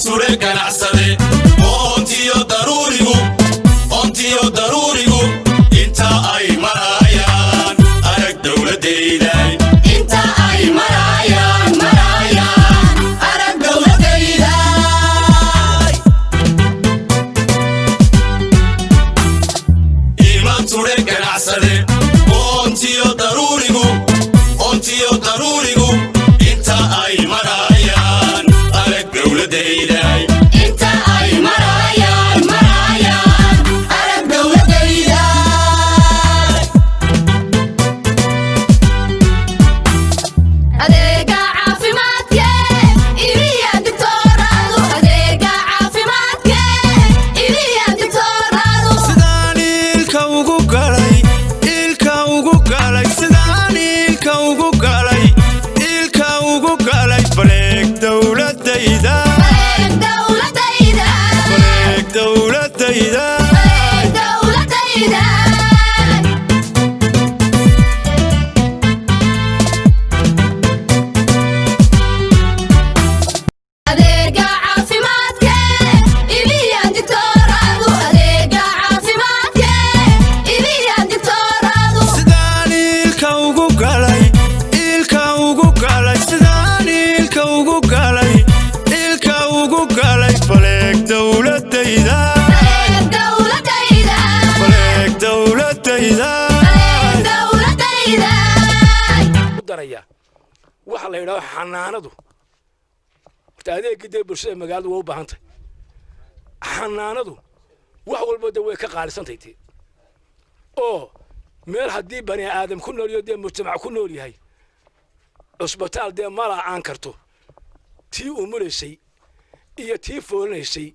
Ture ganacsade, oontiyo daruurigu, oontiyo daruurigu inta ay marayaan, arag dowladayday. Inta ay marayaan, marayaan, arag dowladayday. Ima ture ganacsade, oontiyo daruurigu, oontiyo daruurigu inta ay marayaan, arag dowladayday. Inta ay marayaan, marayaan, arag dowladayday. Adeega caafimaadke ibiya digtooradu, adeega caafimaadke ibiya digtooradu. Sidaan iilka ugu galay, iilka ugu galay, sidaan iilka ugu galay, iilka ugu galay, baleeg dowladayda. Baleeg dowladayda. Baleeg dowladayda. Baleeg dowladayda. Adeega caafimaadke ibiya digtooradu, adeega caafimaadke ibiya digtooradu. Sidaan iilka ugu galay, iilka ugu galay, sidaan iilka ugu galay, iilka ugu galay, baleeg dowladayda. Baleeg dowladayda. Baleeg dowladayda. Baleeg dowladayda. Ku daraya waxa la yidhahdo xanaanadu. Horta adeegii dee bulshada magaaladu waa u baahan tahay. Xanaanadu wax walba de way ka qaalisantahay dee, oo meel haddii bani aadam ku nool yaho, dee mujtamac ku nool yahay, cusbitaal dee ma la'aan karto. Tii umulaysay iyo tii foolinaysay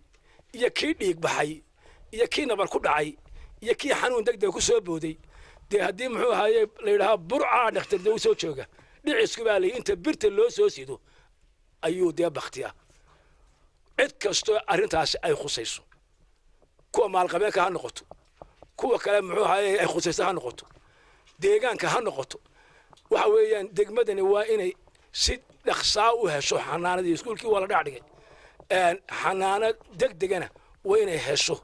iyo kii dhiig baxay iyo kii nabar ku dhacay iyo kii xanuun deg deg ku soo booday, dee haddii muxuu ahaaye la yidhahaa Burcaa dhakhtar dee u soo jooga, dhicisku baa layi inta birta loo soo sido ayuu dee baktiya. Cid kastoo arrintaasi ay khusayso, kuwa maalqabeenka ha noqoto, kuwa kale muxuu ahaaye ay khusayso ha noqoto, deegaanka ha noqoto, waxa weeyaan degmadani waa inay si dhaqsaa u hesho xanaanadii. Iskuulkii waa la dhex dhigay, xanaano deg degana waa inay hesho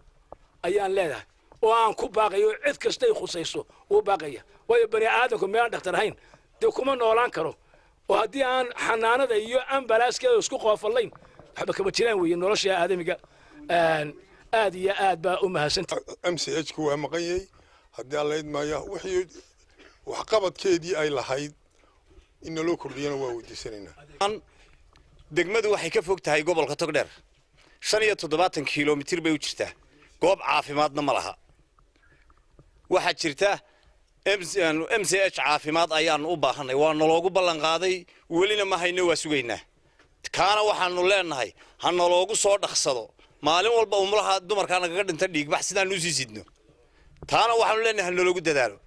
ayaan leedahay, oo aan ku baaqayo cid kastay khusayso uu baaqaya. Waayo, bani aadamku meelaan dhakhtar ahayn dee kuma noolaan karo, oo haddii aan xanaanada iyo ambalaaskeeda isku qoofallayn, waxba kama jiraan weeye nolosha aadamiga. Aad iyo aad baa u mahadsanta. MCH ku waa maqan yahay. Haddii Alla idmaya, wixii waxqabadkeedii ay lahayd in naloo kordhiyana waa weydiisanaynaa. Degmadu waxay ka fog tahay gobolka Togdheer 75 kilomitir bay u jirtaa. Goob caafimaadna ma laha. Waxaa jirta MCH caafimaad ayaanu u baahanay. Waa naloogu ballan qaaday, welina ma hayno, waa sugaynaa. Kaana waxaanu leenahay ha naloogu soo dhaqsado. Maalin walba umulaha dumarkaa nagaga dhinta dhiigbax sidaanu usii sidno. Taana waxaanu leenahay ha naloogu dadaalo.